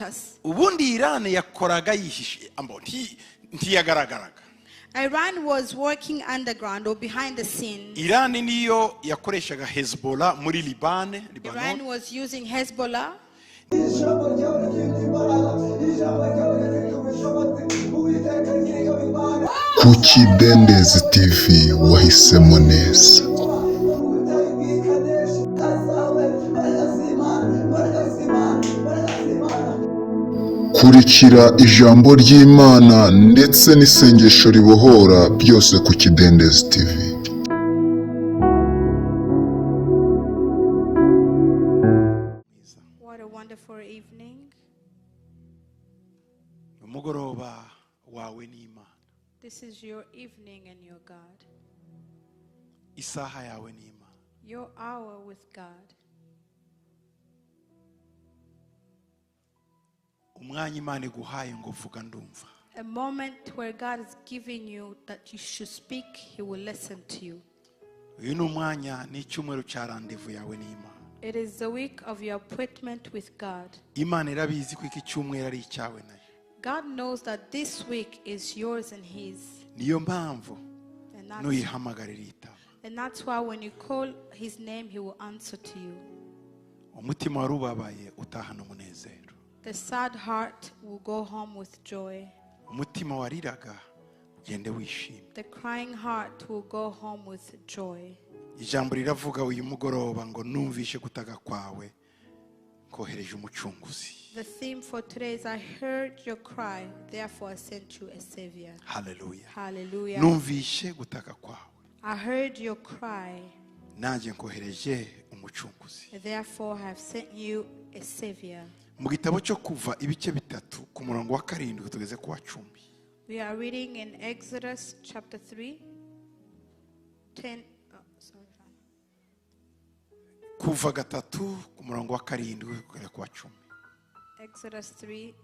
Us. Ubundi Irani yakoraga yihishe ambo ntiyagaragaraga. Iran was working underground or behind the scene. Irani niyo yakoreshaga Hezbollah muri Libane. Iran Libanon. Was using Hezbollah. Ijambo ryawe rifite imbaraga, ijambo ryawe rifite ubushobozi, Uwiteka Nyiringabo Imana. Ku Kidendezi TV wahisemo neza. Ubutayu bw'i Kadeshi azawe, imbaraga z'Imana, imbaraga z'Imana, imbaraga z'Imana. Kurikira ijambo ry'Imana ndetse n'isengesho ribohora byose ku Kidendezi TV. What a wonderful evening. Umugoroba wawe n'Imana. This is your evening and your God. Isaha yawe n'Imana. Your hour with God. Umwanya Imana iguhaye ngo vuga ndumva. A moment where God is giving you that you should speak, He will listen to you. Uyu ni umwanya n'icyumweru cya rendez-vous yawe n'Imana. It is the week of your appointment with God. Imana irabizi ko iki cyumweru ari icyawe nayo. God knows that this week is yours and His. Niyo mpamvu And nuyihamagara iritaba. that's why when you call His name, He will answer to you. Umutima wari ubabaye utahana umunezero. The sad heart will go home with joy. Umutima wariraga ugende wishimye. The crying heart will go home with joy. Ijambo riravuga uyu mugoroba ngo numvishe gutaka kwawe kohereje umucunguzi. The theme for today is "I heard your cry, therefore I sent you a Savior." Haleluya. Hallelujah. Numvishe gutaka kwawe, I heard your cry, nanjye nkohereje umucunguzi. Therefore I have sent you a Savior. Mu gitabo cyo Kuva ibice bitatu ku murongo wa karindwi tugeze ku wa 10. We are reading in Exodus chapter 3, 10. Oh, sorry. Kuva gatatu ku murongo wa karindwi kugera ku wa 10. Exodus 3,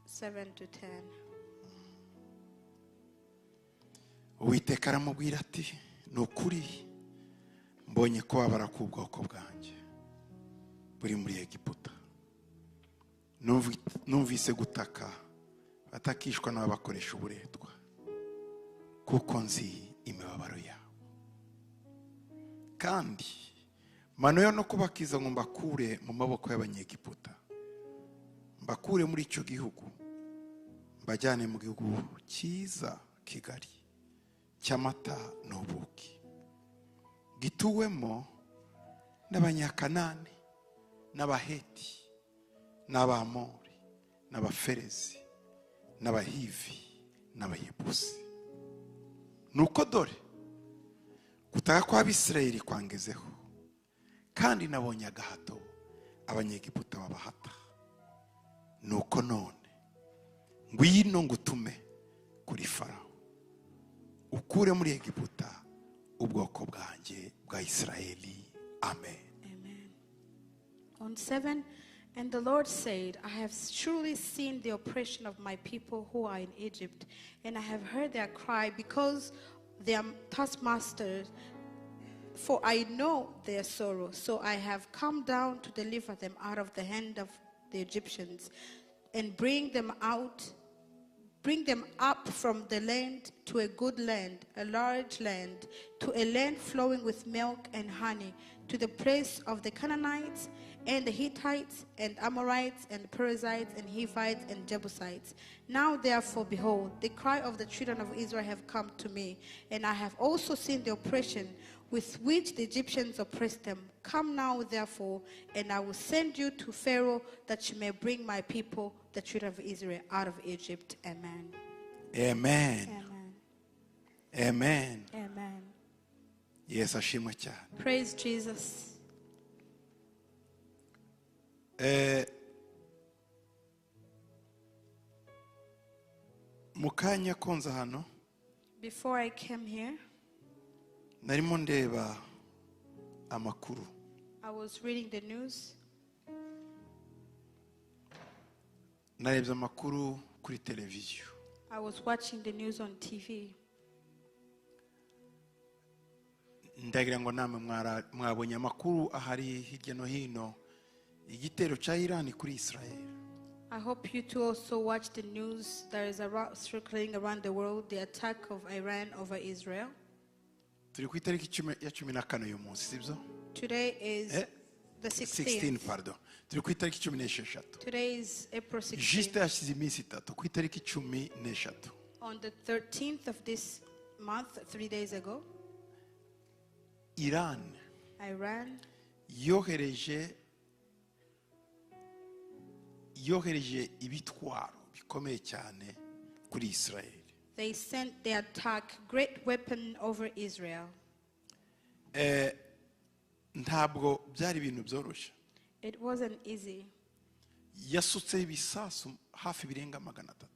7 to 10. Uwiteka aramubwira ati ni ukuri mbonye kubabara k'ubwoko bwanjye buri muri Egiputa. Numvise gutaka batakishwa n'ababakoresha uburetwa kuko nzi imibabaro yawe kandi manuye no kubakiza ngo mbakure mu maboko y'Abanyegiputa mbakure muri icyo gihugu mbajyane mu gihugu cyiza kigari cy'amata n'ubuki gituwemo n'Abanyakanani n'Abaheti n'Abamori n'Abaferezi n'Abahivi n'Abayebusi. Nuko dore gutaka kw'Abisirayeli kwangezeho kandi nabonye agahato Abanyegiputa babahata. Nuko none ngwino ngutume kuri Farawo ukure muri Egiputa ubwoko bwanjye bwa Isirayeli. Amen. Amen. On 7, and the Lord said, "I have surely seen the oppression of my people who are in Egypt, and I have heard their cry because their taskmasters, for I know their sorrow. So I have come down to deliver them out of the hand of the Egyptians and bring them out, bring them up from the land to a good land, a large land, to a land flowing with milk and honey, to the place of the Canaanites and the Hittites and Amorites and Perizzites and Hivites and Jebusites. Now therefore, behold, the cry of the children of Israel have come to me, and I have also seen the oppression with which the Egyptians oppressed them. Come now, therefore, and I will send you to Pharaoh, that you may bring my people, the children of Israel, out of Egypt." Amen. Amen. Amen. Amen. Amen. Yesu ashimwe cyane. Praise Jesus. Mu kanya konza hano, Before I came here, narimo ndeba amakuru. I was reading the news. Narebye amakuru kuri televiziyo. I was watching the news on TV. Ndagira ngo namwe mwabonye amakuru ahari hirya no hino igitero cya Irani kuri Israel. I hope you too also watch the news that is around, circling around the world, the attack of Iran over Israel. Turi ku itariki ya 14 uyu munsi, sibyo? Today is Eh? the 16, 16th. pardon, turi ku itariki 16. Today is April 16th. Juste hashize iminsi 3, ku itariki 13, On the 13th of this month, 3 days ago, Iran Iran yohereje ibitwaro bikomeye cyane kuri Israel. They sent the attack great weapon over Israel. Ntabwo byari ibintu byoroshye. It wasn't easy. Yasutseho ibisasu hafi birenga 300.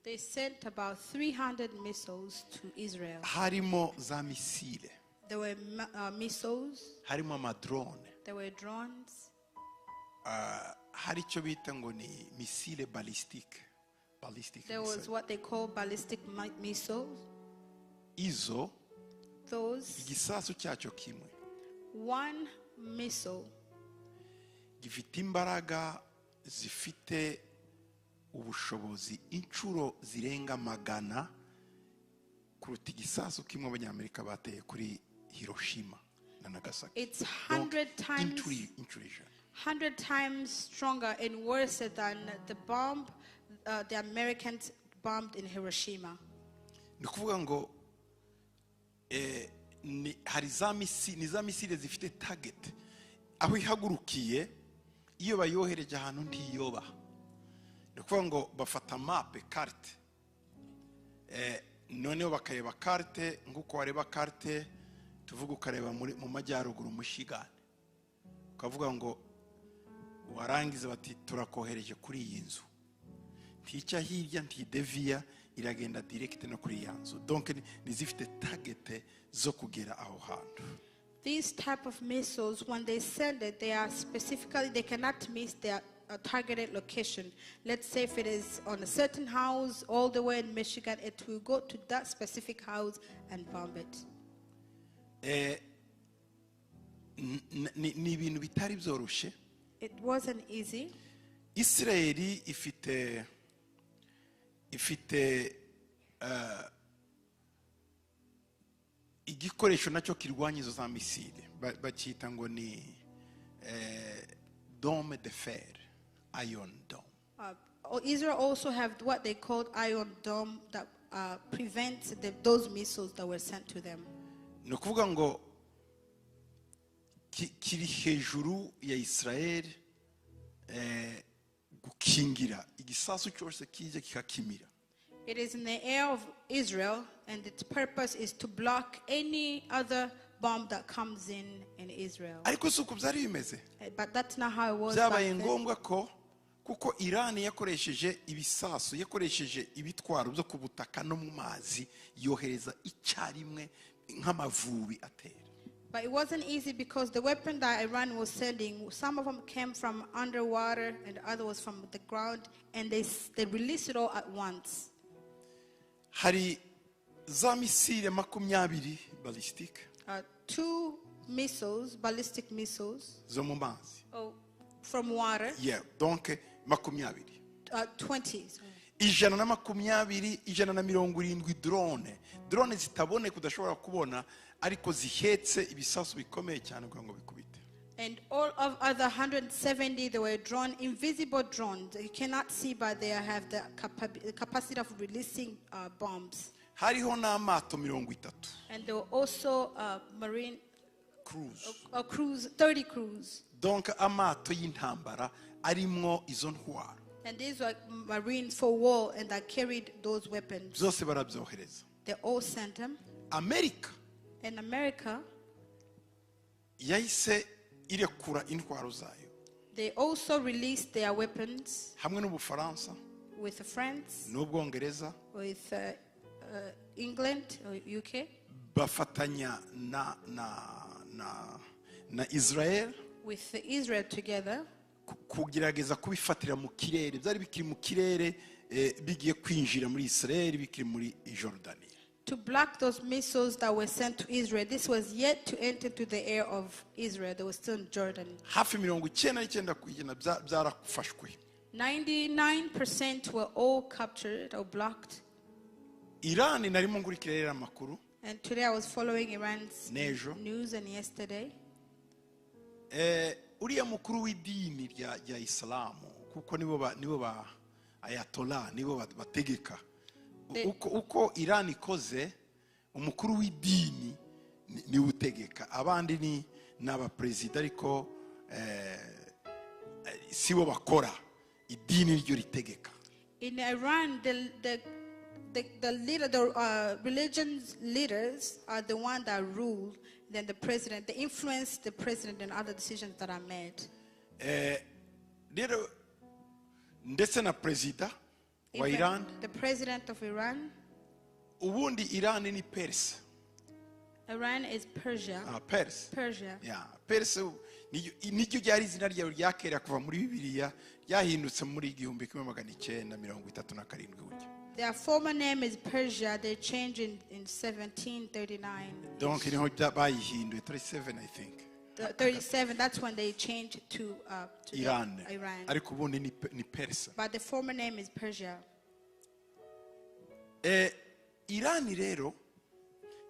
They sent about 300 missiles to Israel. Harimo za missile, There were missiles, harimo amadrone, there were drones, hari icyo bita ngo ni missile balistique, ballistic there was missile. What they call ballistic missiles. Izo, Those, igisasu cyacyo kimwe one missile gifite imbaraga, zifite ubushobozi inshuro zirenga 100 kuruta igisasu kimwe Abanyamerika bateye kuri Hiroshima na Nagasaki. It's Donc, 100 times inshuro 100. 100 times stronger and worse than the bomb the Americans bombed in Hiroshima. Ni ukuvuga ngo hari za ni za missile zifite target aho ihagurukiye. Iyo bayohereje ahantu ntiyoba. Ni ukuvuga ngo bafata mape, carte, noneho bakareba carte nk'uko wareba carte, tuvuga ukareba mu majyaruguru Mushigane, ukavuga ngo warangiza bati turakohereje kuri iyi nzu, ntica hirya, ntideviya, iragenda direct no kuri ya nzu. Donc ni zifite target zo kugera aho hantu. These type of missiles, when they send it, they are specifically, they cannot miss their targeted location. Let's say if it is on a certain house all the way in Michigan, it will go to that specific house and bomb it. Ni ibintu bitari byoroshye. It wasn't easy. Isirayeli ifite igikoresho nacyo kirwanya izo za missile. Bacyita ngo ni dôme de fer, Iron Dome. Israel also have what they called Iron Dome that prevents those missiles that were sent to them. Ni ukuvuga ngo kiri hejuru ya Israel, gukingira igisasu cyose kije kikakimira. It is in the air of Israel, and its purpose is to block any other bomb that comes in Israel. Ariko si uko byari bimeze. But that's not how it was back Byabaye then. ngombwa ko, kuko Irani yakoresheje ibisasu, yakoresheje ibitwaro byo ku butaka no mu mazi, yohereza icyarimwe nk'amavubi atera. But it wasn't easy because the weapon that Iran was sending, some of them came from underwater and other was from the ground, and they released it all at once. Hari za missile 20 balistique Two missiles, ballistic missiles, zo mu mazi, oh, from water, yeah, donc 20, 20. Sorry. 120, 170 drone, drone zitaboneka, udashobora kubona, ariko zihetse ibisasu bikomeye cyane kugira ngo bikubite. And all of other 170, they were drone, invisible drones. You cannot see, but they have the capacity of releasing bombs. Hariho n'amato 30. And there were also marine cruise, crews, 30 crews. Donc amato y'intambara arimwo izo ntwaro. And these were marines for war and that carried those weapons. Byose barabyohereza. They all sent them. Amerika In America, yahise irekura intwaro zayo they also released their weapons hamwe n'Ubufaransa with France, n'Ubwongereza, with England, or UK, bafatanya na Israel with Israel together kugerageza kubifatira mu kirere. Byari bikiri mu kirere, bigiye kwinjira muri Israel, bikiri muri Jordania. To block those missiles that were sent to Israel. This was yet to enter to the air of Israel. They were still in Jordan. Hafi 99% byarafashwe. 99% were all captured or blocked. Irani narimo nkurikira rero amakuru And today I was following Iran's n'ejo. News and yesterday. Eh, uriya mukuru w'idini rya isilamu kuko nibo ba ayatola nibo bategeka. Uko Irani ikoze umukuru w'idini niwe utegeka abandi ni abaperezida ariko sibo bakora idini ryo ritegeka. In Iran, the leader, the religion's leaders are the one that rule. Then the president, they influence the president and other decisions that are made. Rero ndetse na perezida wa Even Iran. the president of Iran. Ubundi Iran ni Perse. Iran is Persia. Ah, Perse. Persia. Ya Perse niryo ryari izina ryawe rya kera kuva muri Bibiliya ryahindutse muri 1937 gutyo. Their former name is Persia. They changed in 1739. Donc niho bayihinduye 37, I think. The 37, that's when they changed to the Iran. Iran. Ariko ubundi ni Perse. But the former name is Persia. Irani rero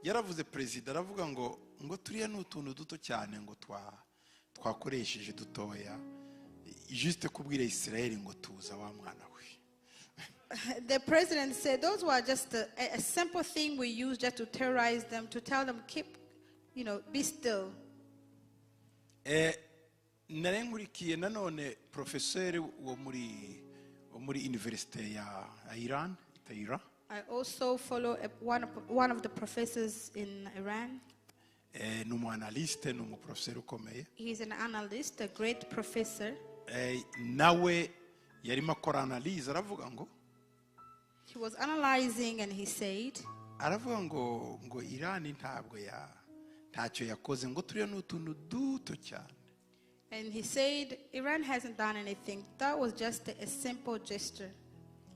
yaravuze perezida aravuga ngo turiya ni utuntu duto cyane ngo twakoresheje dutoya juste kubwira Israel ngo tuza wa mwana we. The president said those were just a simple thing we use just to terrorize them, to tell them, keep, be still. Nari nkurikiye nanone porofeseri wo muri université ya Iran Tehran. I also follow one of the professors in Iran. Ni umu analyste ni umuprofeseri ukomeye. He's an analyst, a great professor. Nawe yarimo akora analyse aravuga ngo He was analyzing and he said, aravuga ngo Irani ntabwo ya ntacyo yakoze ngo turiya ni utuntu duto cyane. And he said, Iran hasn't done anything. That was just a simple gesture.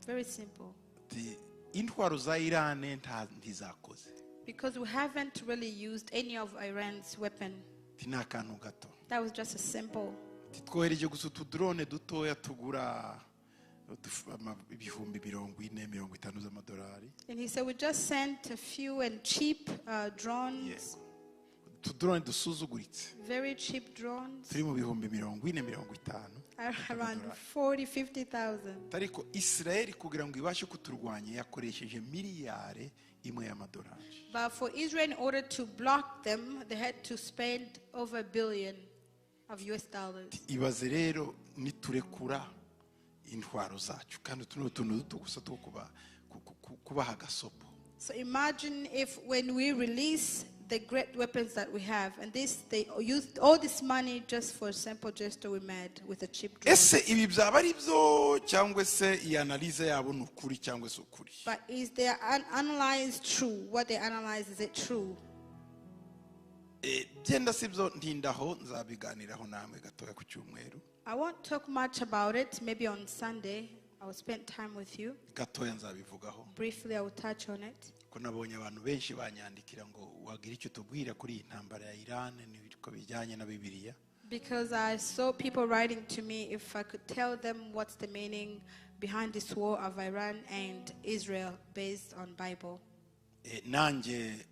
Very simple. Ati, intwaro za Irani ntizakoze. Because we haven't really used any of Iran's weapon. Ati, ni akantu gato. That was just a simple. Ati, twohereje gusa utudrone dutoya tugura 40,000 50,000 z'amadolari. And he said, we just sent a few and cheap drones, Yego utudrone dusuzuguritse very cheap drones, turi mu 40,000 50,000 around 40, 50,000. Ariko Israel kugira ngo ibashe kuturwanya yakoresheje miliyari 1 y'amadolari. But for Israel, in order to block them, they had to spend over a billion of US dollars. Ibaze rero niturekura intwaro zacu kandi utu ni utuntu duto gusa two kubaha agasopo. So imagine if when we release the great weapons that we have, and this they used all this money just for a simple gesture we made with a cheap drone. Ese ibi byaba ari byo cyangwa se iyi analyse yabo ni ukuri cyangwa se ukuri? But is their analyze true? What they analyze, is it true? Byenda si byo ntindaho nzabiganiraho namwe gatoya ku cyumweru. I won't talk much about it. Maybe on Sunday, I will spend time with you. Gatoya nzabivugaho. Briefly, I will touch on it. Ko nabonye abantu benshi banyandikira ngo wagira icyo tubwira kuri iyi ntambara ya Iran n'ibiko bijyanye na Bibiliya. Because I saw people writing to me if I could tell them what's the meaning behind this war of Iran and Israel based on Bible. Nanjye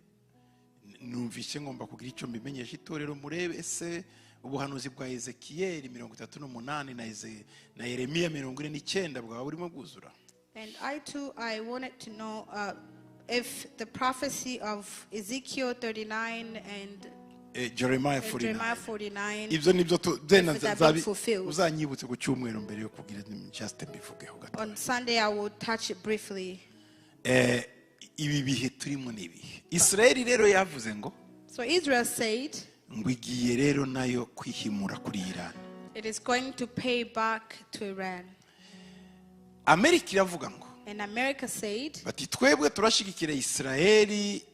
numvise ngomba kugira icyo mbimenyesha itorero murebe ese ubuhanuzi bwa Ezekiyeli 38 na Yeremiya 49 bwaba burimo bwuzura. And I too, I wanted to know if the prophecy of Ezekiel 39 and Jeremiah and Jeremiah 49 49 ibyo nibyo then if that been fulfilled. Uzanyibutse ku cyumweru mbere yo kugira just mbivugeho gato. On Sunday, I will touch it briefly. Ibi bihe turimo ni ibihe Israel rero yavuze ngo So Israel said ngo igiye rero nayo kwihimura kuri Iran. It is going to pay back to Iran. Amerika iravuga ngo And America said, bati twebwe turashyigikira Israel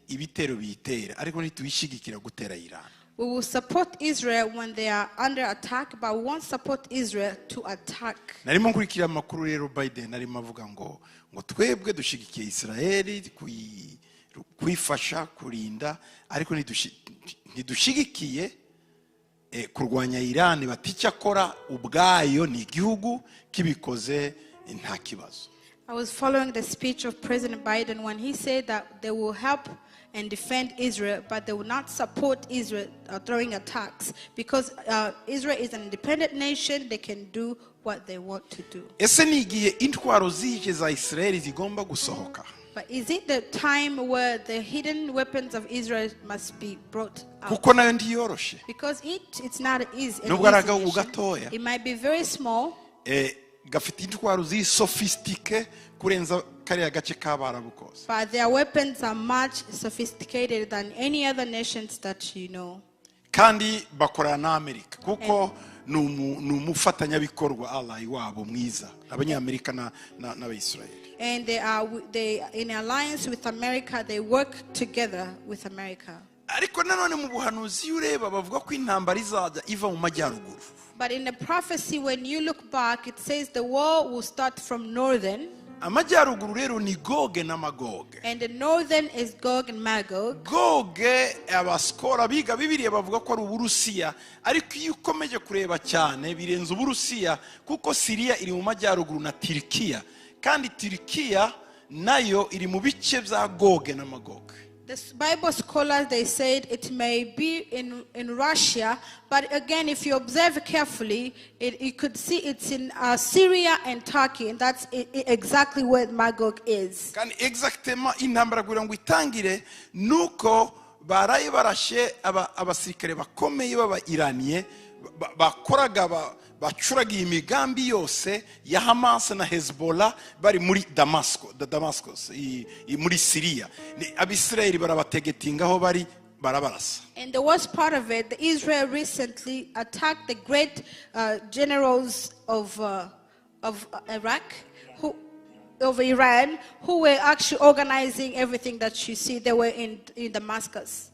ibitero biyitera ariko ntitubishyigikira gutera Iran. We will support Israel when they are under attack, but we won't support Israel to attack. Narimo nkurikira amakuru rero Biden arimo avuga ngo twebwe dushyigikiye Israel kuyifasha kurinda ariko ntidushyigikiye Kurwanya Irani bati icyakora ubwayo ni igihugu kibikoze nta kibazo. I was following the speech of President Biden when he said that they will help and defend Israel, but they will not support Israel throwing attacks because Israel is an independent nation. They can do what they want to do. Ese ni igihe intwaro zihishe za Isirayeli zigomba gusohoka? But is it the time where the hidden weapons of Israel must be brought out? Kuko nayo ntiyoroshe. Because it's not easy. An Nubwo ari easy agahugu nation. gatoya. It might be very small, Gafite intwaro ziri sophistiqué kurenza kariya gace k'Abarabu kose. But their weapons are much sophisticated than any other nations that you know. Kandi bakorana na Amerika kuko ni umufatanyabikorwa ally wabo mwiza, Abanyamerika n'Abayisiraheli. And they are in alliance with America. They work together with America. Ariko nanone mu buhanuzi iyo ureba bavuga ko intambara izajya iva mu majyaruguru. But in the prophecy, when you look back, it says the war will start from northern. Amajyaruguru rero ni Goge na Magoge. And the northern is Gog and Magog. Goge abasikora biga Bibiliya bavuga ko ari Uburusiya, ariko iyo ukomeje kureba cyane birenze Uburusiya kuko Siriya iri mu majyaruguru na Turikiya, kandi Turikiya nayo iri mu bice bya Goge na Magoge. The Bible scholars, they said it may be in Russia, but again, if you observe carefully, you could see it's in Syria and Turkey, and that's exactly where Magog is. Kandi exactement intambara kugira ngo itangire nuko baraye barashe abasirikare bakomeye baba Iraniye bakoraga bacuraga iyi migambi yose ya Hamas na Hezbollah bari muri Damascus, muri Syria. Ni Abisirayeli barabategetinga aho bari barabarasa. And the worst part of it, Israel recently attacked the great generals of Iraq, who, of Iran, who were actually organizing everything that you see. They were in Damascus.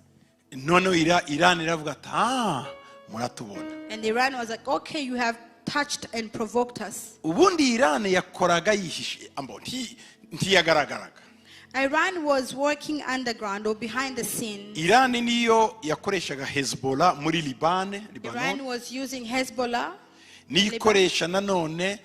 Noneho Iran iravuga ati, ah, muratubona. And Iran was like, okay, you have touched and provoked us. Ubundi Iran yakoraga yihishe, ambo ntiyagaragaraga. Iran was working underground or behind the scene. Iran niyo yakoreshaga Hezbollah muri Libane, Iran Lebanon. Was using Hezbollah. Niyo ikoresha nanone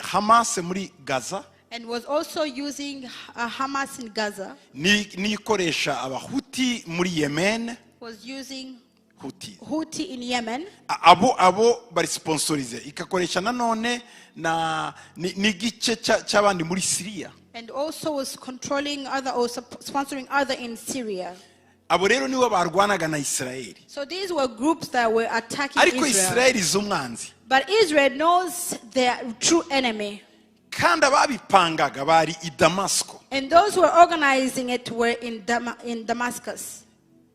Hamas muri Gaza. And was also using Hamas in Gaza. Niyo ikoresha Abahuti muri Yemen. Was using Houthi. Houthi in Yemen. Abo bari sponsorize, ikakoresha nanone na n'igice cy'abandi muri Syria. And also was controlling other or sponsoring other in Syria. Abo rero nibo barwanaga na Israel. So these were groups that were attacking Ariko Israel. Israel izi umwanzi. But Israel knows their true enemy. Kandi ababipangaga bari i Damasco. And those who were organizing it were in Damascus.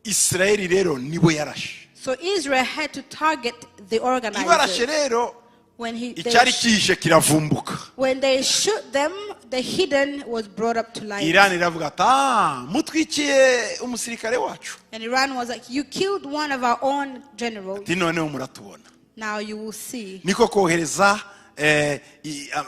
Israel rero nibo yarashe. So Israel had to target the organizers. Ibarashe rero When icyari kihishe kiravumbuka. They shoot them, the hidden was brought up to light. Iran iravuga ati, ah, mutwikiye umusirikare wacu. And Iran was like, you killed one of our own generals. Ati noneho muratubona. Now you will see. Niko kohereza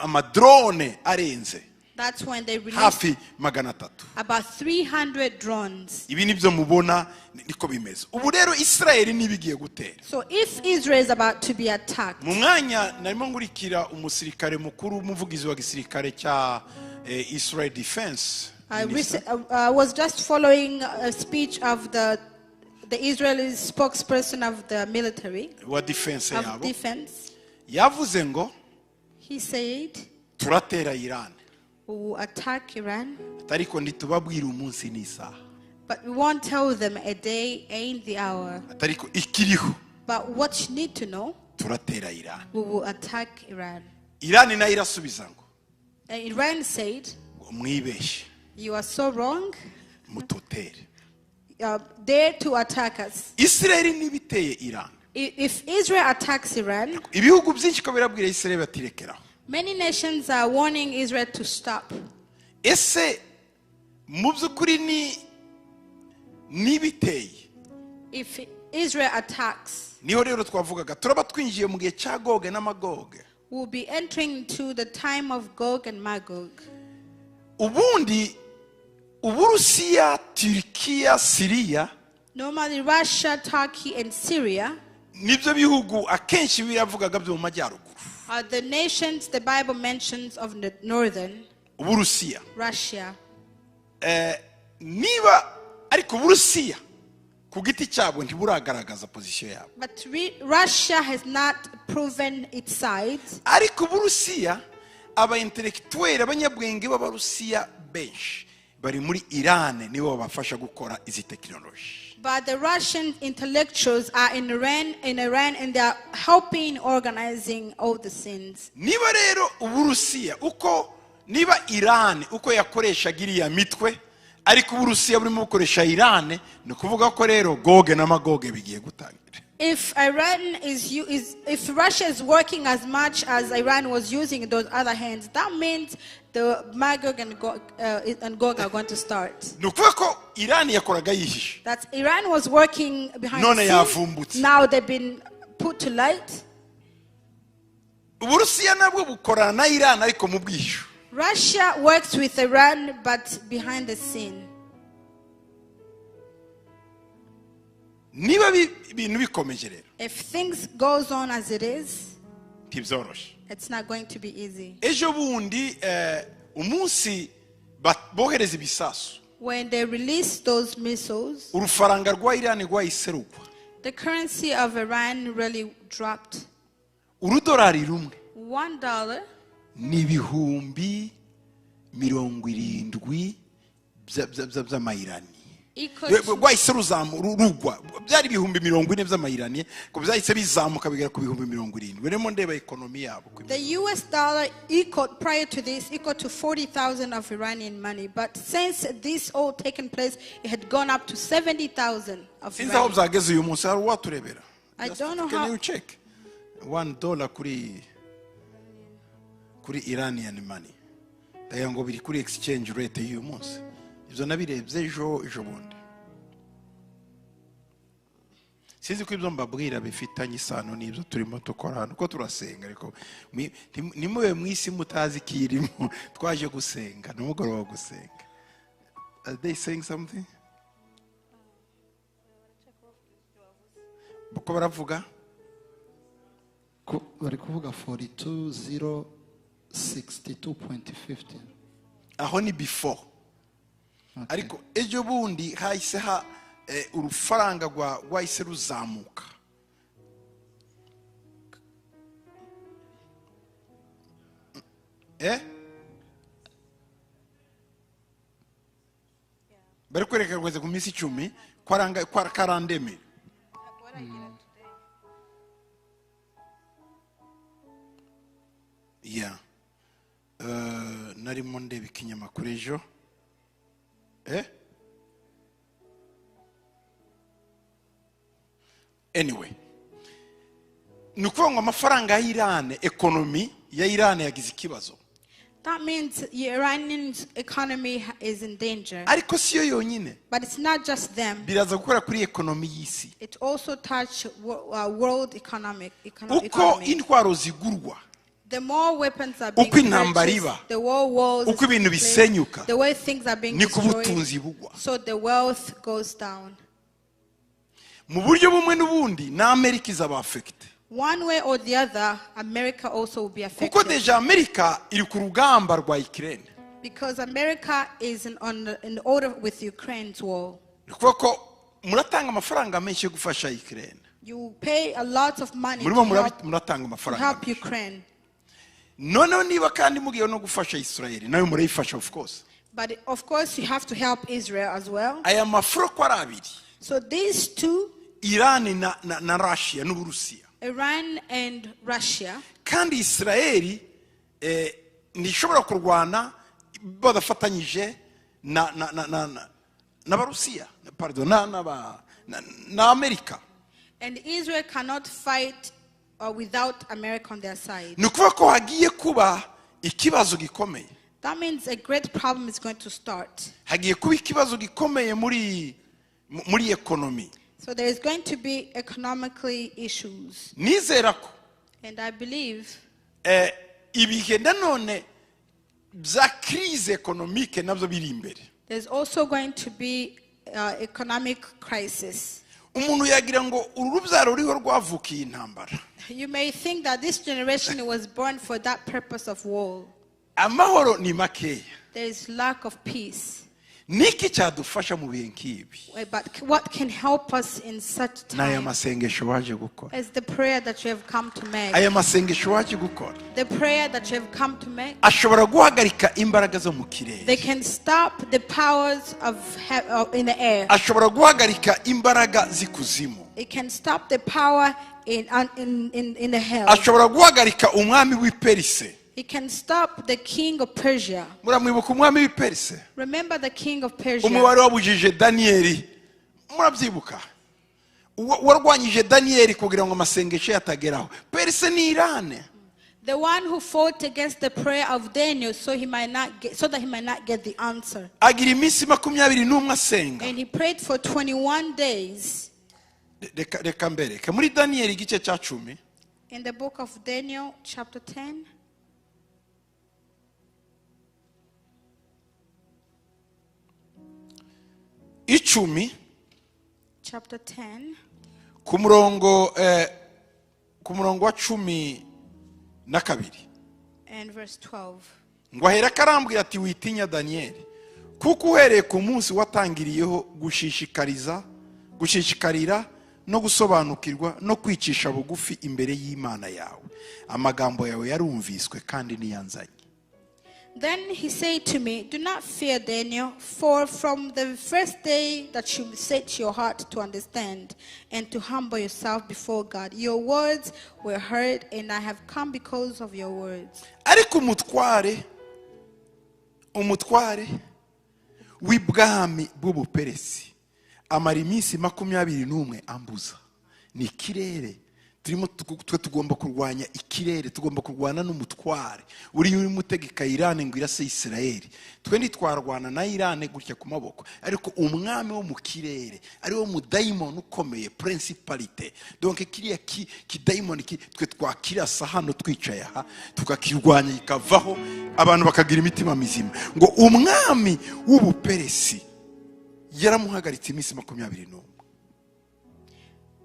amadrone arenze. That's when they released hafi 300. about 300 drones. Ibi nibyo mubona niko bimeze. Ubu rero Israel nibigiye gutera. So if Israel is about to be attacked. Mu mwanya narimo ngurikira umusirikare mukuru umuvugizi wa gisirikare cya Israel Defense Minister. I was just following a speech of the Israeli spokesperson of the military wa defense of yabo. defense. Yavuze ngo He said, turatera Iran. We will attack Iran. Ariko ntitubabwira umunsi n'isaha. But we won't tell them a day and the hour. Ariko ikiriho. But what you need to know, turatera Iran. We will attack Iran. Iran nayo irasubiza ngo, And Iran said, mwibeshe. You are so wrong. Mutotere. Dare to attack us. Israel nibiteye Iran. If Israel attacks Iran, ibihugu byinshi ko birabwira Israel batirekeraho. Many nations are warning Israel to stop. Ese mu by'ukuri ni nibiteye? If Israel attacks, niho rero twavugaga turaba twinjiye mu gihe cya Gog na Magog. We'll be entering into the time of Gog and Magog. Ubundi Uburusiya, Turkiya, Syria, Normally Russia, Turkey and Syria, Nibyo bihugu akenshi biravugaga byo mu majyaruguru. Are the nations the Bible mentions of the northern, Uburusiya. Russia. Niba ariko Uburusiya ku giti cyabo ntiburagaragaza position yabo. But Russia has not proven its side. Ariko Uburusiya, aba intellectuel, abanyabwenge b'Abarusiya benshi bari muri Iran, nibo babafasha gukora izi tekinoloji. But the Russian intellectuals are in Iran, and they are helping organizing all the sins. Niba rero Uburusiya uko, niba Iran uko yakoreshaga iriya mitwe, ariko Uburusiya burimo bukoresha Iran, ni ukuvuga ko rero Goge na Magoge bigiye gutangira. If Iran is, u- is if Russia is working as much as Iran was using those other hands, that means the Magog and Gog are going to start. Ni ukuvuga ko Iran yakoraga yihishe. That Iran was working behind None the yavumbutse. scenes. Now they've been put to light. Uburusiya nabwo bukorana na Iran ariko mu bwihisho. Russia works with Iran, but behind the scene. Niba ibintu bikomeje rero, If things goes on as it is, ntibyoroshe. It's not going to be easy. Ejo bundi umunsi bohereza ibisasu, When they release those missiles, urufaranga rwa Iran rwahise rugwa. The currency of Iran really dropped. Urudolari rumwe $1 ni 70,000 by'amayirani. Equal to Rwahise rugwa, byari 40,000 by'amayirani, ngo byahise bizamuka bigera ku 70,000. Rero ndeba economy yabo uko imeze. The US dollar equal, prior to this, equal to 40,000 of Iranian money. But since this all taken place, it had gone up to 70,000 of Sinzi aho Iranian. byageze uyu munsi, hari uwaturebera? I Just don't know can how- you check $1 kuri Iranian money? Ndagira ngo biri kuri exchange rate y'uyu munsi. Ibyo nabirebye ejo bundi. Sinzi ko ibyo mbabwira bifitanye isano n'ibyo turimo dukora hano, ko turasenga, ariko ntimube mu isi mutazi ikirimo. Twaje gusenga, ni umugoroba wo gusenga. Are they saying something? Uko baravuga? Bari kuvuga 42,062.50. Aho ni before. Ariko ejo bundi hahise ha urufaranga rwahise ruzamuka. Bari kwereka rweze ku minsi 10 ko karandeme. Yeah. Narimo ndeba ikinyamakuru ejo. Anyway, ni ukuvuga ngo amafaranga ya Irani, economy ya Irani yagize ikibazo. That means the Iranian economy is in danger. Ariko si yo yonyine. But it's not just them. Biraza gukora kuri economy y'isi. It also touch world Uko economy. intwaro zigurwa, The more weapons are being uko intambara purchased, iba, the more wars uko ibintu is taking place, bisenyuka, the way things are being niko destroyed, ubutunzi bugwa. So the wealth goes down. Mu buryo bumwe n'ubundi na Amerika izaba affected. One way or the other, America also will be Kuko affected. Déjà Amerika iri ku rugamba rwa Ukraine. Because America is in order with Ukraine's war. Ni ukuvuga ko muratanga amafaranga menshi yo gufasha Ukraine. You pay a lot of money Murimo to muratanga amafaranga help menshi. Ukraine. Noneho niba kandi mugiye no gufasha Israel, nayo murayifasha, of course. But of course, you have to help Israel as well. Aya mafuro ko ari abiri, So these two, Iran na Russia n'Uburusiya, Iran and Russia, kandi Israel ntishobora kurwana badafatanyije na n'Abarusiya, pardon, na Amerika. And Israel cannot fight without America on their side. Ni ukuvuga ko hagiye kuba ikibazo gikomeye. That means a great problem is going to start. Hagiye kuba ikibazo gikomeye muri economy. So there is going to be economically issues. Nizera ko And I believe ibihe nanone bya crise économique nabyo biri imbere. There's also going to be economic crisis. Umuntu yagira ngo uru rubyaro ruriho rwavukiye intambara. You may think that this generation was born for that purpose of war. Amahoro ni makeya. There is lack of peace. Niki cyadufasha mu bihe nk'ibi? But what can help us in such N'aya time masengesho waje gukora. is the prayer that you have come to make. Aya masengesho waje gukora The prayer that you have come to make. Ashobora guhagarika imbaraga zo mu They kirere. can stop the powers of in the air. Ashobora guhagarika imbaraga z'ikuzimu. It can stop the power in the hell. Ashobora guhagarika umwami w'i Perise. It can stop the king of Persia. Muramwibuka umwami w'i Perise? Remember the king of Persia. Umubare wabujije Daniyeli, murabyibuka, warwanyije Daniyeli kugira ngo amasengesho ye atageraho. Perise ni Irane. The one who fought against the prayer of Daniel so that he might not get the answer. Agira iminsi 21 asenga. And he prayed for 21 days. Reka mbereke muri Daniyeli igice cya 10. In the book of Daniel chapter 10. Icumi. Chapter 10. Ku murongo wa 12. And verse 12. Ngo ahera karambwira ati witinya Daniyeli, kuko uhereye ku munsi watangiriyeho gushishikarira no gusobanukirwa no kwicisha bugufi imbere y'Imana yawe, amagambo yawe yarumviswe kandi niyanzanye. Then he said to me, do not fear, Daniel, for from the first day that you set your heart to understand and to humble yourself before God, your words were heard, and I have come because of your words. Ariko umutware w'ibwami bw'Ubuperesi amara iminsi 21 ambuza. Ni ikirere turimo, twe tugomba kurwanya ikirere, tugomba kurwana n'umutware uri urimo utegeka Irani ngo irase Isirayeli. Twe ntitwarwana na Irani gutya ku maboko, ariko umwami wo mu kirere ari wo mudayimoni ukomeye, principality, donc kiriya kidayimoni twe twakirasa hano twicaye aha, tukakirwanya kikavaho, abantu bakagira imitima mizima. Ngo umwami w'Ubuperesi yaramuhagaritse iminsi 21.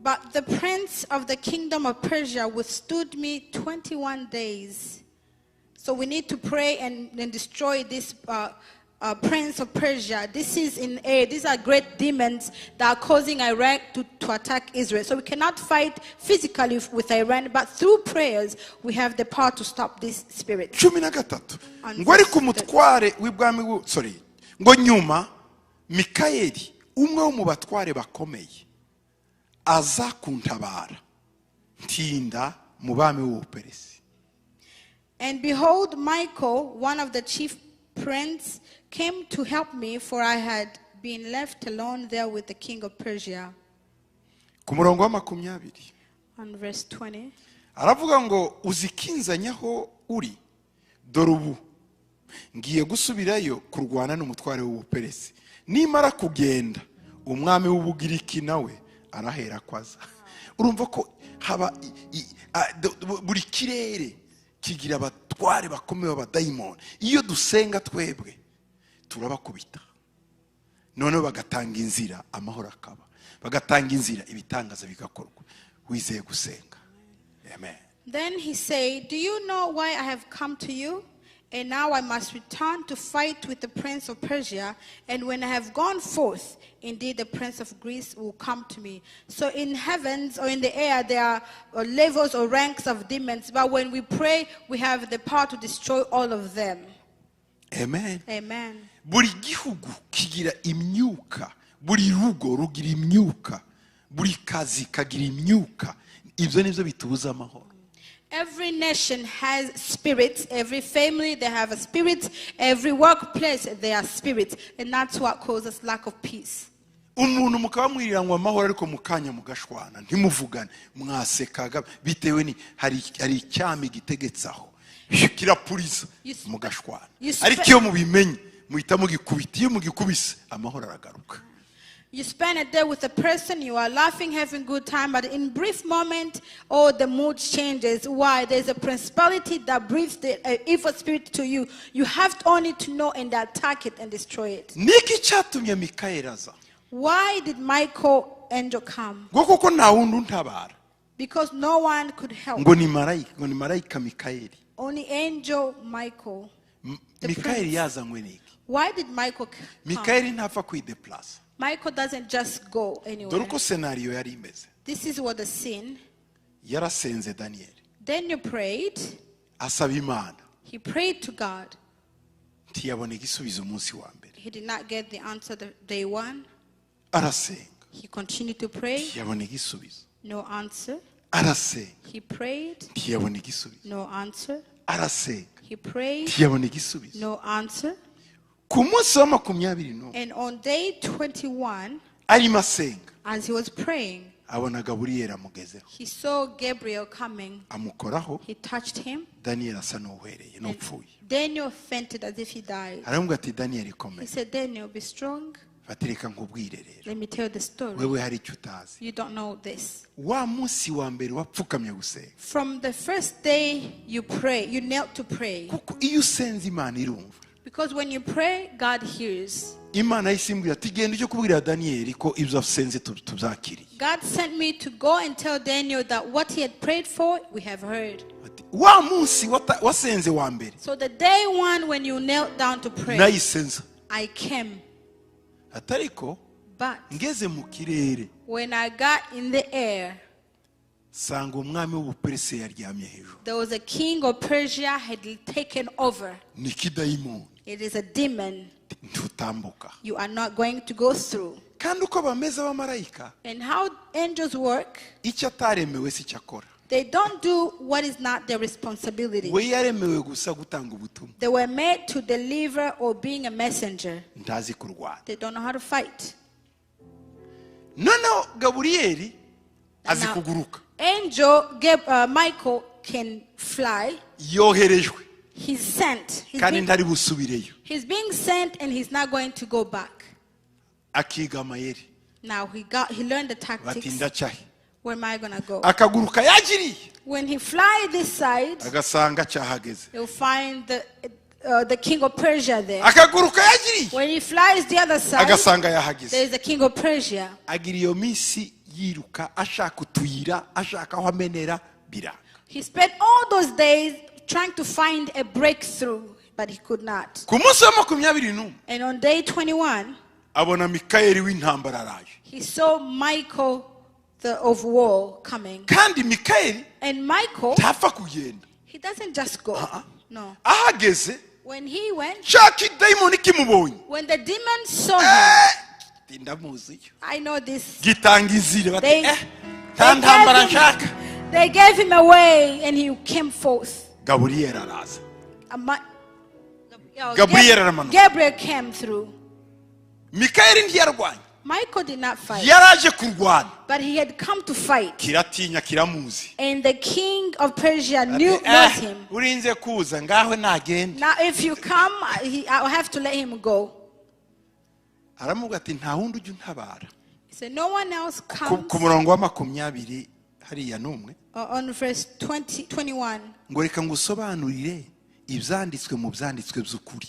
But the prince of the kingdom of Persia withstood me 21 days. So we need to pray and destroy this prince of Persia. This is in air. These are great demons that are causing Iraq to attack Israel. So we cannot fight physically with Iran, but through prayers, we have the power to stop this spirit. 13. Ngo ariko umutware w'ibwami, sorry, ngo nyuma Mikayeli, umwe wo mu batware bakomeye, aza kuntabara ntinda mu bami w'Ubuperesi. And behold, Michael, one of the chief prince, came to help me, for I had been left alone there with the king of Persia. Ku murongo wa 20. On verse 20. Aravuga ngo uzikinzanyaho uri, dore ubu ngiye gusubirayo kurwana n'umutware w'Ubuperesi, nimara kugenda umwami w'Ubugiriki nawe arahera kwaza. Urumva ko haba buri kirere kigira abatware bakomeye b'abadayimoni. Iyo dusenga twebwe turabakubita, noneho bagatanga inzira, amahoro akaba, bagatanga inzira, ibitangaza bigakorwa. Wizeye gusenga. Amen. Then he said, do you know why I have come to you? And now I must return to fight with the prince of Persia. And when I have gone forth, indeed the prince of Greece will come to me. So in heavens or in the air, there are levels or ranks of demons. But when we pray, we have the power to destroy all of them. Amen. Amen. Buri gihugu kigira imyuka, buri rugo rugira imyuka, buri kazi kagira imyuka. Ibyo nibyo bitubuza amahoro. Every nation has spirits. Every family, they have a spirit. Every workplace, they are spirits. And that's what causes lack of peace. Umuntu mukaba mwiriranywa amahoro ariko mukanya mugashwana, ntimuvugane, mwasekaga bitewe ni hari icyami gitegetse aho kirapuriza mugashwana. Ariko iyo mubimenye muhita mugikubita, iyo mugikubise amahoro aragaruka. You spend a day with a person, you are laughing, having good time, but in brief moment, oh, the mood changes. Why? There's a principality that breathes the evil spirit to you. You have only to know and attack it and destroy it. Niki cyatumye Mikayeli aza? Why did Michael angel come Ngo kuko nta wundi untabara. because no one could help. Ngo ni marayika Mikayeli. Only angel Michael. The Mikayeli prince. yazanywe n'iki? Why did Michael come? Mikayeli ntapfa kwideplasa. Michael doesn't just go Dore anywhere. uko scénario yari imeze. This is what the scene. Yarasenze Daniyeli, Daniel prayed. asaba Imana. He prayed to God. Ntiyabona igisubizo umunsi wa mbere. He did not get the answer the day one. Arasenga. He continued to pray. Ntiyabona igisubizo. No answer. Arasenga. He prayed. Ntiyabona igisubizo. No answer. Arasenga. He prayed. Ntiyabona igisubizo. No answer. Ku munsi wa 21, And on day 21, arimo asenga, as he was praying, abona Gaburiyeli amugezeho, he saw Gabriel coming. amukoraho. He touched him. Daniyeli asa n'uhwereye n'upfuye. Daniel fainted as if he died. Aramubwira ati: "Daniyeli, He komera." said, "Daniel, be strong." Ati: "Reka nkubwire rero." Let me tell the story. Wewe hari icyo utazi. You don't know this. Wa munsi wa mbere wapfukamye gusenga, From the first day you pray, you knelt to pray. kuko iyo usenze Imana irumva. Because when you pray, God hears. Imana yisimbwira ati: "Genda ujye kubwira Daniyeli ko ibyo asenze tubyakiriye." God sent me to go and tell Daniel that what he had prayed for, we have heard. Ati: "Wa munsi wasenze wa mbere, So the day one when you knelt down to pray, nayisenza." I came. Ati: "Ariko But ngeze mu kirere, when I got in the air, sanga umwami w'Ubuperesi yaryamye hejuru." there was a king of Persia had taken over. Ni kidayimoni. It is a demon. Ntutambuka. You are not going to go through. Kandi uko bameze abamarayika, And how angels work, icyo ataremewe si cyo akora. they don't do what is not their responsibility. We yaremewe gusa gutanga ubutumwa. They were made to deliver or being a messenger. Ntazi kurwana. They don't know how to fight. Noneho Gaburiyeli azi Now, kuguruka. Angel Michael can fly. Yoherejwe, He's sent. He's kandi being, ntari busubireyo. he's being sent and he's not going to go back. Akiga amayeri. Now he learned the Bati: tactics. "Ndacahe?" Where am I gonna go? Akaguruka yagiriye, When he fly this side, agasanga cyahageze. he'll find the king of Persia there. Akaguruka yagiriye, When he flies the other side, agasanga yahageze. there is the king of Persia. Agira iyo minsi yiruka ashaka utuyira, ashaka aho amenera, biranga. He spent all those days trying to find a breakthrough, but he could not. Ku munsi wa 21, And on day 21, abona Mikayeli w'intambara araje. he saw Michael the of war coming. Kandi Mikayeli And Michael, ntapfa kugenda. he doesn't just go. Uh-uh. No. Ahageze, When he went, cya kidayimoni kimubonye, when the demon saw him, "Eh, ndamuziyo." I know this. Gitanga inzira bati: "Eh, nta They ntambara gave nshaka." him, they gave him away and he came forth. Gaburiyeli araza. Gabriel aramanuka. Gabriel came through. Mikayeli ntiyarwanye. Michael did not fight, Yaraje kurwana. But he had come to fight. Kiratinya, kiramuzi. And the king of Persia Ati, knew "Eh, knows him. urinze kuza ngaho nagenda." Now, if you come, I'll have to let him go. Aramubwira ati: "Nta wundi ujya untabara." He said, "No one else Ku comes." murongo wa 21, On verse 20, 21. ngo: "Reka ngusobanurire ibyanditswe mu byanditswe by'ukuri.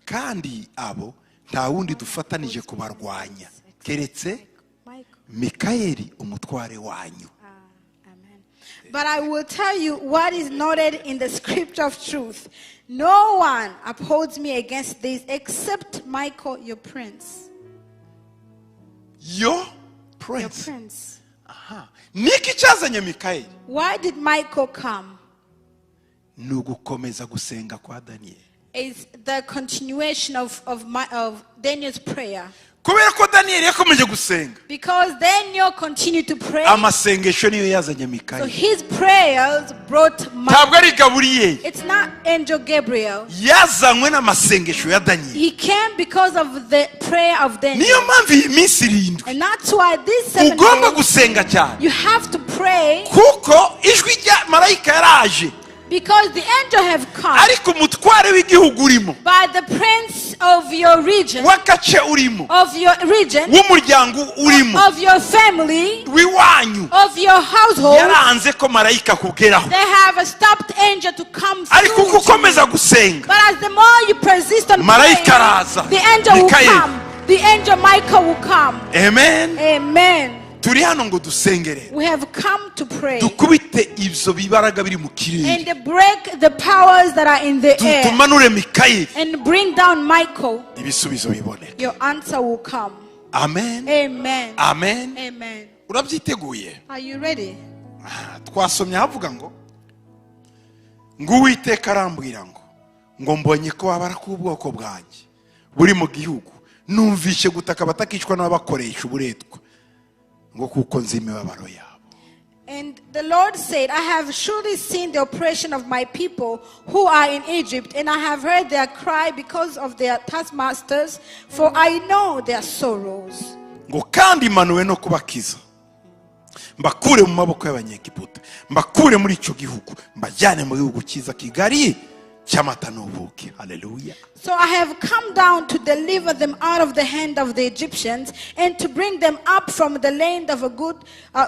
Kandi abo nta wundi dufatanije kubarwanya keretse Michael. Mikayeli umutware wanyu." Ah, amen. But I will tell you what is noted in the scripture of truth. No one upholds me against this except Michael, your prince. Yo Your prince. Prince. Aha, niki cyazanye Mikayeli? Why did Michael come? Ni ugukomeza gusenga kwa Daniyeli. Is the continuation of Daniel's prayer. Kubera ko Daniyeli yakomeje gusenga, Because Daniel continued to pray, amasengesho niyo yazanye so Mikayeli. His prayers brought Michael. Ntabwo ari Gaburiyeli. It's not Angel Gabriel. Yazanywe n'amasengesho ya Daniyeli. He came because of the prayer of Daniel. Niyo mpamvu iyi minsi 7 And that's why this 7 ugomba days, gusenga cyane, you have to pray kuko ijwi rya marayika yaraje, because the angel have come ariko umutware w'igihugu urimo, by the prince of your region, w'agace urimo, of your region, w'umuryango urimo, of your family, w'iwanyu, of your household. yaranze ko marayika akugeraho. They have stopped angel to come Ariko through uko to you. ukomeza gusenga, But as the more you persist on marayika praying, araza. the angel will Mikayeli. come. The angel Michael will come. Amen. Amen. Turi hano ngo dusengere, We have come to pray dukubite ibyo bibaraga biri mu kirere, and break the powers that are in the air tumanure Mikayeli, and bring down Michael. Ibisubizo biboneke. Your answer will come. Amen. Amen. Amen. Amen. Urabyiteguye? Are you ready? Ah, twasomye havuga ngo Uwiteka arambwira ngo mbonye ko wabara k'ubwoko bwanjye buri mu gihugu, numvishe gutaka batakicwa n'ababakoresha uburetwa, ngo kuko nzi imibabaro yabo. And the Lord said, "I have surely seen the oppression of my people who are in Egypt, and I have heard their cry because of their taskmasters, for I know their sorrows." Ngo kandi manuwe no kubakiza, mbakure mu maboko y'Abanyegiputa, mbakure muri icyo gihugu, mbajyane mu gihugu cyiza kigari cy'amata n'ubuki. Haleluya. So I have come down to deliver them out of the hand of the Egyptians and to bring them up from the land of a good,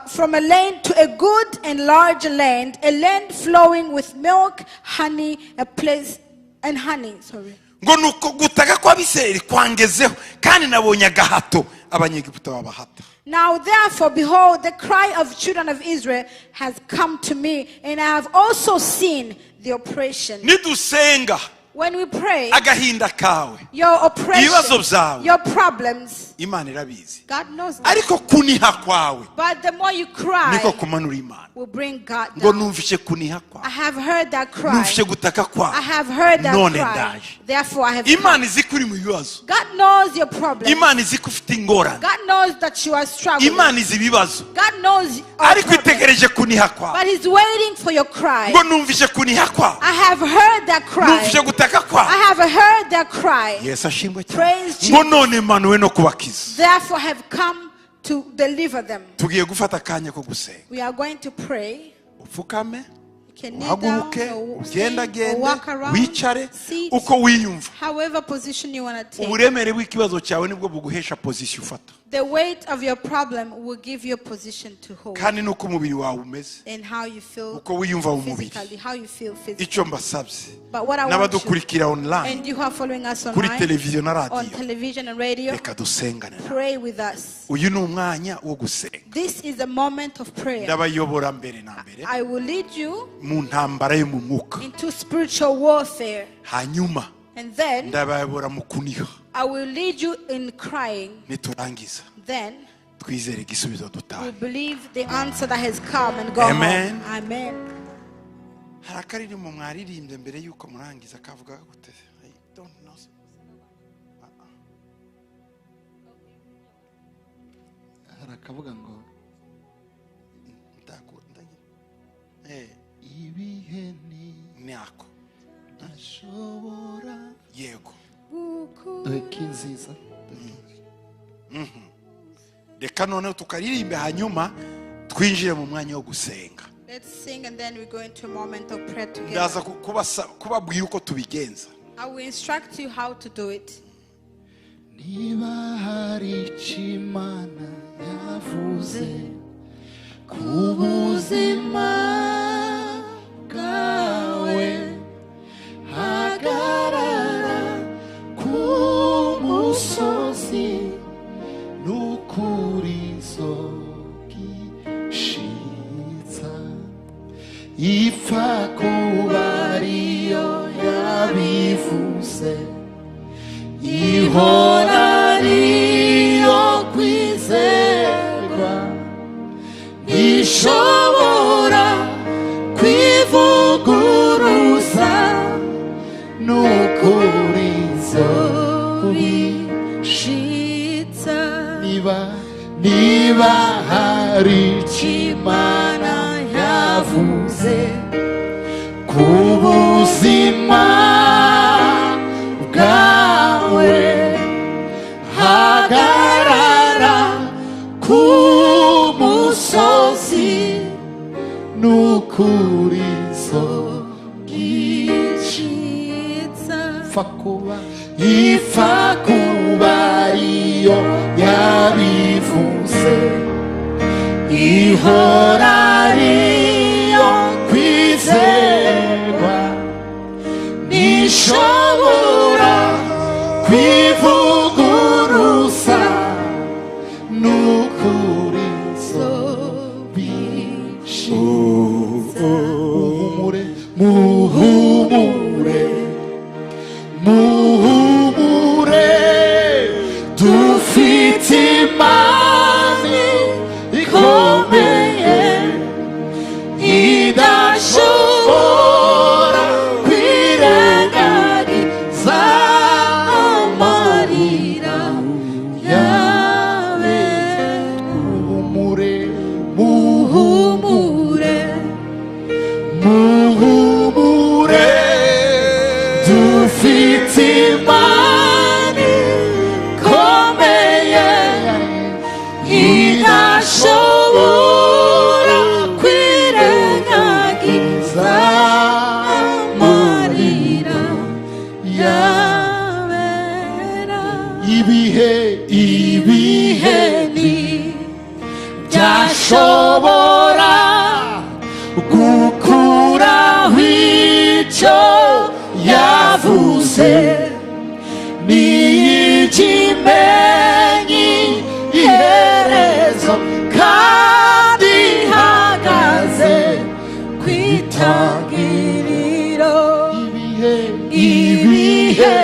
from a land to a good and large land, a land flowing with milk, honey, a place and honey. Sorry. Ngo nuko gutaka kw'Abisirayeli kwangezeho, kandi nabonye agahato Abanyegiputa babahata. Now therefore, behold, the cry of children of Israel has come to me, and I have also seen the oppression. Nidusenga, When we pray, agahinda kawe, your oppression, ibibazo byawe, your problems, Imana irabizi, God knows them. Ariko kuniha kwawe But the more you cry, niko kumanura Imana. Will bring God Ngo down. numvishe kuniha I kwawe, have heard that cry. numvishe gutaka I kwawe, have heard that none cry. ndaje. Therefore, I have come. Imana izi ko uri mu bibazo. God knows your problem. Imana izi ko ufite ingorane. God knows that you are struggling. Imana izi ibibazo, God knows our ariko problem. itegereje kuniha kwawe. But He's waiting for your cry. Ngo numvishe kuniha kwawe, I have heard that cry. Numvishe gutaka I kwawe. Have heard that cry. Yesu ashimwe cyane. Praise Ngo Jesus. none manuwe no kubakiza. Therefore, have come to deliver them. Tugiye gufata akanya ko gusenga. We are going to pray. Upfukame, You can kneel down uhaguruke, or stand or ugendagende, walk around, wicare sit, uko wiyumva. However position you want to take. Uburemere bw'ikibazo cyawe nibwo buguhesha position ufata, The weight of your problem will give you a position to hold kandi n'uko umubiri wawe umeze, and how you feel uko wiyumva mu mubiri. Physically, how you feel physically. Icyo mbasabye, But what I want you, n'abadukurikira online, and you who are following us kuri online, televiziyo na on radiyo, television and radio, reka dusengane. Pray with us. Uyu ni umwanya wo gusenga. This is a moment of prayer. Ndabayobora mbere na mbere I will lead you mu ntambara yo mu mwuka, into spiritual warfare. Hanyuma And then ndabayobora mu kuniha. I will lead you in crying. Niturangiza, Then twizere igisubizo, dutahe. we believe the answer that has come and go Amen. Home. Amen. Hari akaririmbo mwaririmbye mbere y'uko murangiza kavuga gute? I don't know. Ah, ah. Hari akavuga ngo ibihe ni Ni ako. ntashobora. Yego. Dore ko nziza. Reka noneho tukaririmbe, hanyuma twinjire mu mwanya wo gusenga. Let's sing and then we go into a moment of prayer together. Ndaza kubabwira uko tubigenza. I will instruct you how to do it. Niba hari icyo Imana yavuze ku buzima bwawe, hagarara ku musozi, n'ukuri izogishitsa. Ipfa kuba ariyo yabivuze, ihora ariyo kwizerwa, ntishobora kwivuguruza, n'ukuri izobishitsa. Niba hari icyo Imana yavuze ku buzima bwawe, hagarara ku musozi, n'ukuri izogishitsa. Ipfa kuba ariyo yabivuze, ihora ariyo kwizerwa, ntishobora kwivuguruza. Ibihe, ibihe byashobora gukuraho icyo yavuze, n'ikimenyi iherezo kandi ihagaze ku itangiriro. Ibihe, ibihe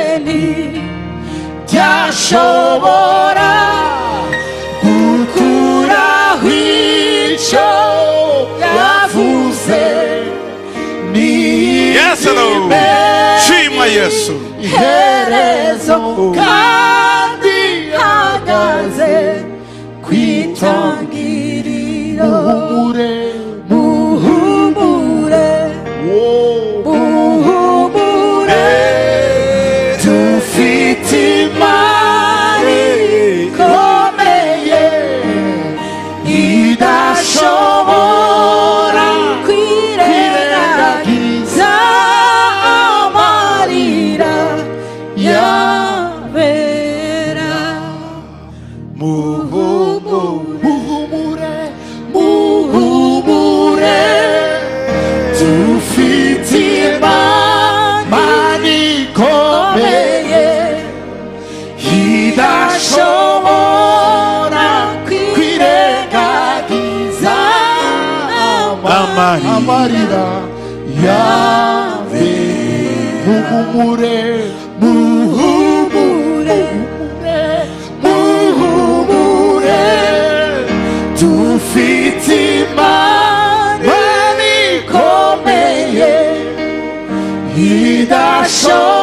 byashobora gukuraho icyo yavuze. Yes, Lord. Shimwa Yesu. Iherezo kandi ihagaze ku itangiriro. Muhumure. Muhumure. Muhumure. Dufite Imana ikomeye idashobora kwirengagiza amarira yabera. Muhumure, muhumure, dufite Imana ikomeye idashobora kwirengagiza amarira yawe. Muhumure, muhumure, muhumure, dufite Imana ikomeye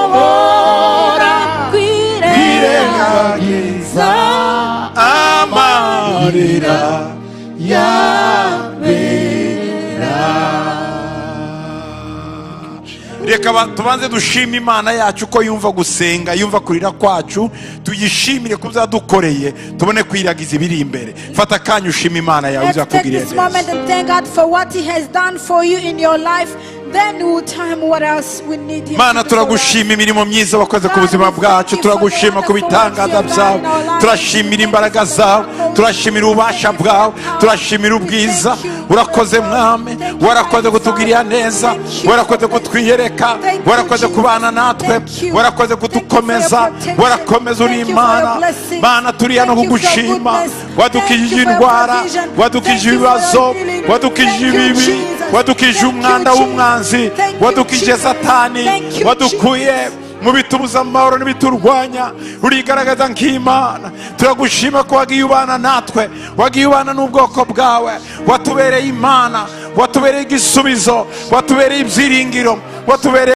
idashobora kwirengagiza amarira yabera. Reka tubanze dushime Imana yacu ko yumva gusenga, yumva kurira kwacu. Tuyishimire ku byo yadukoreye, tubone kwiragiza ibiri imbere. Fata akanya ushime Imana yawe Let's take izakugirira this neza. moment and thank God for what He has done for you in your life. Then we will tell Him what else we need Him Mana, to do for us. turagushima imirimo myiza wakoze ku buzima bwacu. Turagushima ku bitangaza byawe. Turashimira imbaraga zawe, turashimira ububasha bwawe, turashimira ubwiza. Urakoze Mwami, warakoze kutugirira neza, warakoze kutwiyereka, warakoze kubana natwe, warakoze kudukomeza, warakomeza. Uri Imana. Mana, turi hano kugushima. Wadukijije indwara, wadukijije ibibazo, wadukijije ibibi, wadukijije umwanda w'umwanzi, wadukije Satani, wadukuye mu bitubuza amahoro n'ibiturwanya. Urigaragaza nk'Imana. Turagushima ko wagiye ubana natwe, wagiye ubana n'ubwoko bwawe. Watubereye Imana, watubereye igisubizo, watubereye ibyiringiro, watubereye